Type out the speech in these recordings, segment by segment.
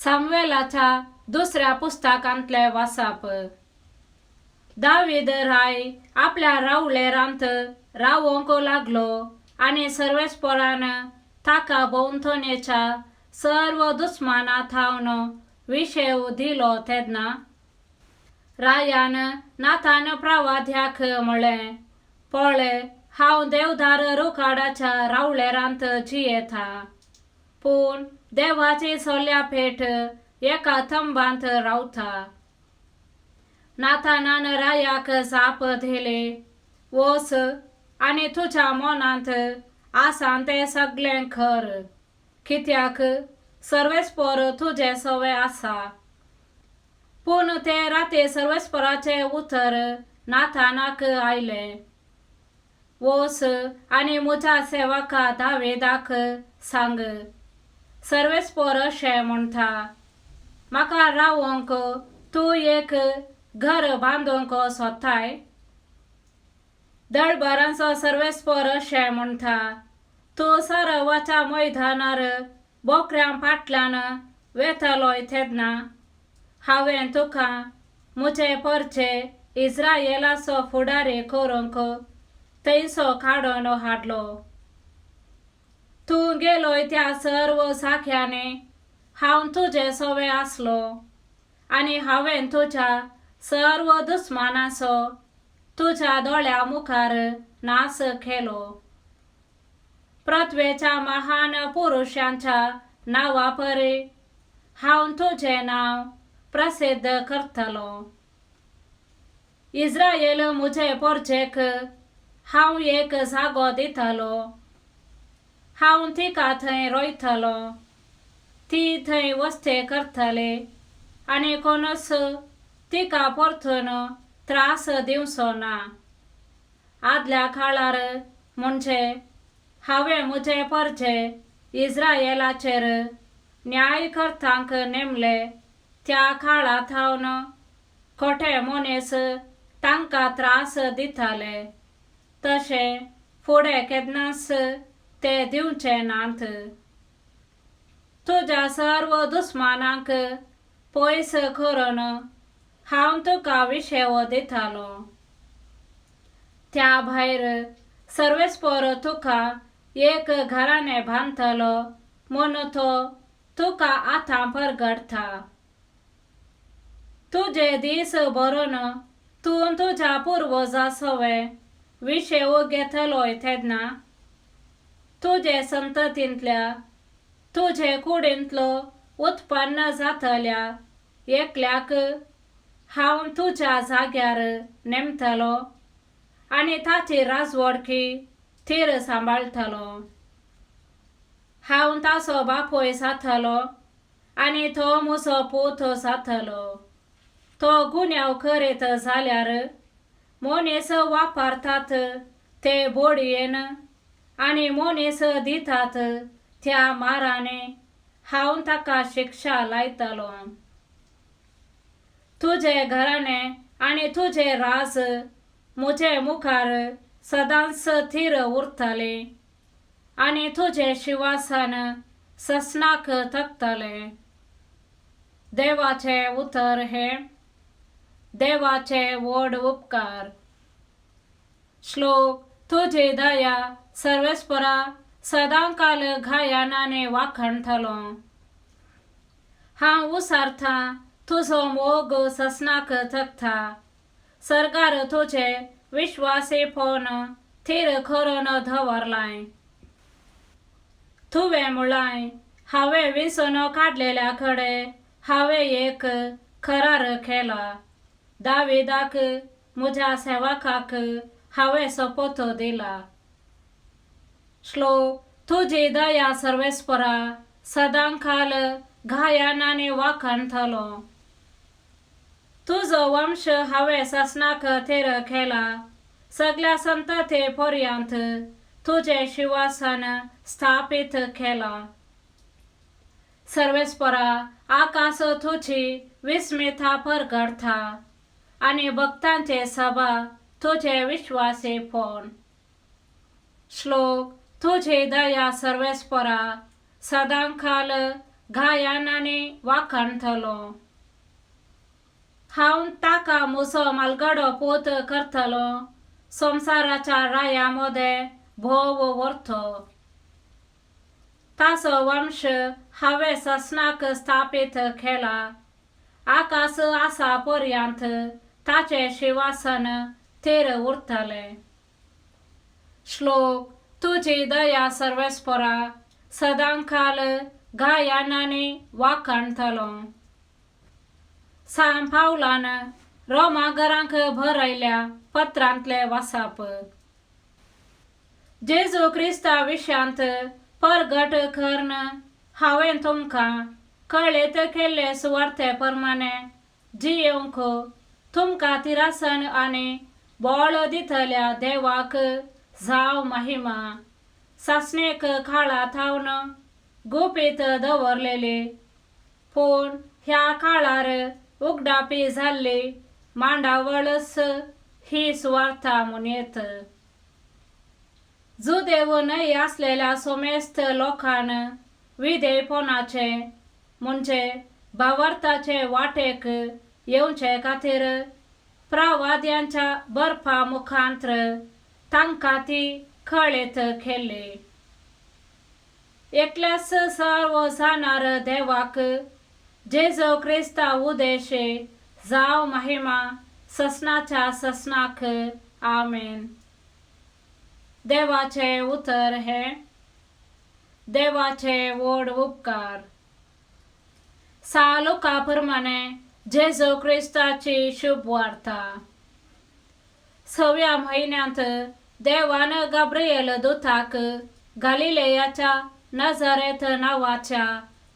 सामुएलाच्या दुसऱ्या पुस्तकांतलें वाचप. दावीद राय आपल्या रावळेरांत रावंक लागलो आनी सर्वेस्परान ताका भोंवतणेच्या सर्व दुस्माना थावन विशेव दिलो तेन्ना रायान नाथान प्रवाद्याक म्हळें, पळय, हांव देवदार रुखाडाच्या रावळेरांत जियेता, पूण देवाची सोल्या पेट एका थंबांत रावता. नाथानान रायाक जाप दिली, वच आनी तुज्या मनांत आसा तें सगळें कर, कित्याक सर्वेस्पर तुजें सवे आसा. पूण ते राती सर्वेस्पराचें उतर नाथानाक आयलें, वच आनी म्हज्या सेवका दावेदाक सांग, सर्वेस्पर अशें म्हणटा, म्हाका रावंक तूं एक घर बांदूंक सोदताय? दळबरांचो सर्वेस्पर अशें म्हणटा, तूं सरवाच्या मैदानार बोकऱ्यां फाटल्यान वेतलोय तेन्ना हांवें तुका म्हजे परचे इस्रायेलाचो फुडारी करूंक थंयसो काडून हाडलो. तूं गेलोय त्या सर्व साख्यांनी हांव तुजे सवे आसलो आनी हांवें तुज्या सर्व दुस्मानाचो तुज्या दोळ्या मुखार नाश केलो. पृथ्वेच्या महान पुरुशांच्या नांवा परी हांव तुजें नांव प्रसिद्ध करतलो. इस्रायल म्हजे पोरचेक हांव एक जागो दितलो, हांव तिका थंय रोयतलो, ती थंय वस्ते करतले आनी कोणूच तिका परतून त्रास दिवचो ना. आदल्या काळार म्हणजे हांवें म्हजे परजे इस्रायलाचेर न्यायकर्तांक नेमले त्या काळा थावन खोटे मनीस तांकां त्रास दिताले, तशें फुडें केन्नाच ते दिवचे नात. तुज्या सर्व दुस्मानांक पयस करून हांव तुका विशेव दितालो. त्या भायर सर्वेस्पर तुका एक घराणें बांदतलो म्हूण तो तुका आतां परगटता. तुजे दीस भरून तूं तुज्या पुर्वजा सवे विशेव घेतलोय तेन्ना तुजे संततींतल्या तुजे कुडींतलो उत्पन्न जातल्या एकल्याक हांव तुज्या जाग्यार नेमतलो आनी ताची राजवडकी थीर सांबाळटलो. हांव ताचो बापूय जातलो आनी तो म्हजो पूत जातलो. तो गुन्यांव करीत जाल्यार मनीस वापरतात ते बडयेन आनी मनीस दितात त्या मारांनी हांव ताका शिक्षा लायतलो. तुजें घराणें आनी तुजें राज म्हजे मुखार सदांच थीर उरतलें आनी तुजें शिवासन ससनाक तकतलें. देवाचें उतर हें देवाचे व्हड उपकार. श्लोक. तुजी दया सर्वेस्परा सदांकाल गायनांनी वाखणतलो. हांव उसारतां तुजो मोग ससनाक तकता. सरकार तुजें विश्वासीपण थीर करून दवरलाय. तुवें म्हळाय, हांवें विंचून काडलेल्या कडेन हांवें एक करार केला, दाविदाक म्हज्या सेवकाक हांवें सोपोत दिला. श्लोक. तुजी दया सर्वेस्परा सदांकाल गायनांनी वाखणतलो. तुजो वंश हांवें ससनाक थीर केला, सगल्या संतते पर्यंत तुजें शिवासन स्थापीत केलां. सर्वेस्परा आकाश तुजी विस्मिता परगटता आनी भक्तांचे सभा तुजें विश्वासीपण. श्लोक. तुजी दया सर्वेस्परा सदांकाल गायनांनी वाखाणतलो. हांव ताका म्हजो म्हालगडो पूत करतलो, संवसाराच्या राया मदें भोव व्हरतो. ताचो वंश हांवें ससनाक स्थापीत केला, आकाश आसा पर्यंत ताचें शिंवासन थीर उरतलें. श्लोक. तुजी दया सर्वेस्परा सदांकाल गायनांनी वाखाणतलो. सांत पावलान रोमागरांक बरयल्या पत्रांतलें वाचप. जेजू क्रिस्ता विशयांत परगट करून हांवें तुमकां कळीत केल्ले सुवार्ते प्रमाणें जियेवंक तुमकां तिरासन आनी बळ दितल्या देवाक जावं महिमा. सासणेक काळा थावन गुपीत दवरलेली पूण ह्या काळार उगडापी जाल्ली मांडावळच ही सुवार्ता म्हणयेत. जुदेव न्हय आसलेल्या समेस्त लोकान विधेयपणाचे म्हणजे भावार्थाचे वाटेक येवचे खातीर प्रवाद्यांच्या बर्फा मुखांत्र तांकां ती कळीत केल्ली. एकल्याच सर्व जाणार देवाक जेजू क्रिस्ता उदेशे जावं महिमा ससनाच्या ससनाक. आमेन. देवाचें उतर हें. देवाचे व्हड उपकार. सा लुका प्रमाणें जेजू क्रिस्ताची शुभ वार्ता. सव्या म्हयन्यांत देवान गाब्रिएल दुताक गालिलेयाच्या नजरेत नांवाच्या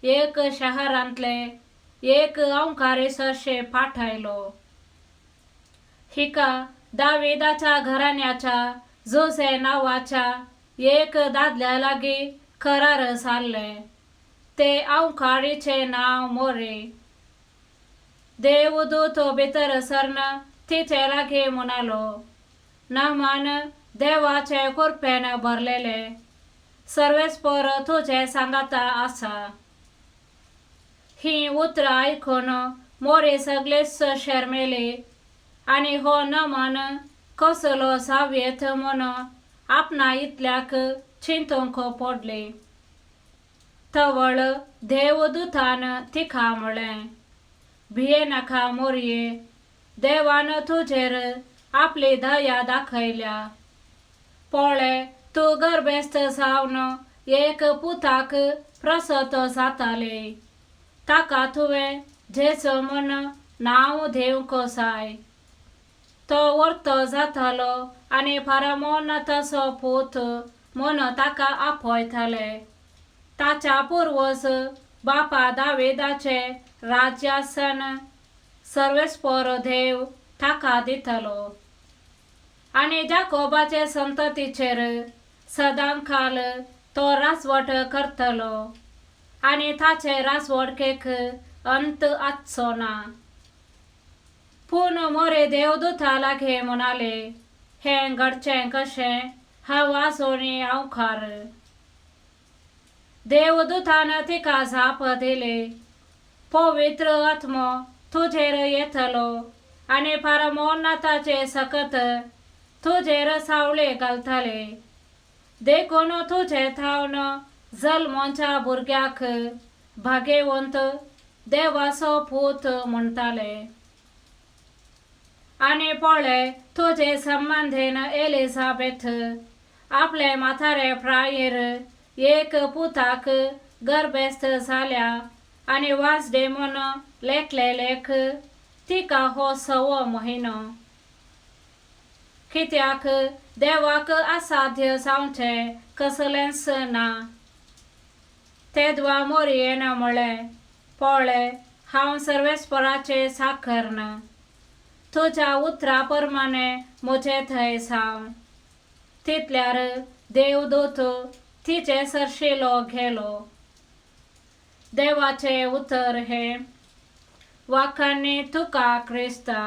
एक शहरांतले एक अंकारी सरशे पाठयलो. हिका दाविदाच्या घराण्याच्या जोसे नांवाच्या एक दादल्या लागीं करार जाल्लें. ते अंकारीचें नांव मोरी. देवदूत भितर सरन तिचे लागीं म्हणालो, नमन देवाचे कृपेन भरलेले, सर्वेस्पर तुजे सांगाता आसा. हीं उतरां आयकून मोरी सगळीच शरमेली आनी हो नमन कसलो जावयेत म्हूण आपणा इतल्याक चिंतूंक पडली. तवळ देवदूतान तिका म्हळें, भियेनाका मोरये, देवान तुजेर आपली दया दाखयल्या. पळय, तूं गर्भेस्त जावन एक पुताक प्रसत जाताली, ताका तुवें जेजू म्हूण नांव दिवंक जाय. तो व्हर्तो जातलो आनी परमोन्नताचो पूत म्हूण ताका आपयतले. ताच्या पुर्वज बापा दाविदाचें राज्यासन सर्वेस्पर देव ताका दितलो आनी जाकोबाचे संततीचेर सदांकाल तो राजवट करतलो आनी ताचे राजवटकेक अंत आसचो ना. पूण मोरे देवदूता लागीं म्हणाले, हें घडचें कशें? हांव आजूनी अंवकार. देवदूतान तिका जाप दिली, पवित्र आत्मो तुजेर येतलो आनी परमोन्नताचे सकत तुजेर सावळी घालतले. देखून तुजे थावन जल्मोच्या भुरग्याक भाग्यवंत देवाचो पूत म्हणटाले. आनी पळय, तुजे संबंदीन एलिझाबेथ आपले म्हातारे प्रायेर एक पुताक गर्भेस्त जाल्या आनी वाजडे म्हूण लेखले लेख तिका हो सवो म्हयनो. कित्याक देवाक असाध्य जावचें कसलेंच ना. तेदवा मोरयेन म्हळें, पळय, हांव सर्वेस्पराचें साखर्न, तुज्या उतरा प्रमाणें म्हजें थंय जावं. तितल्यार देवदूत तिचे सरशिलो गेलो. देवाचें उतर हें. वाखाणी तुका क्रिस्ता.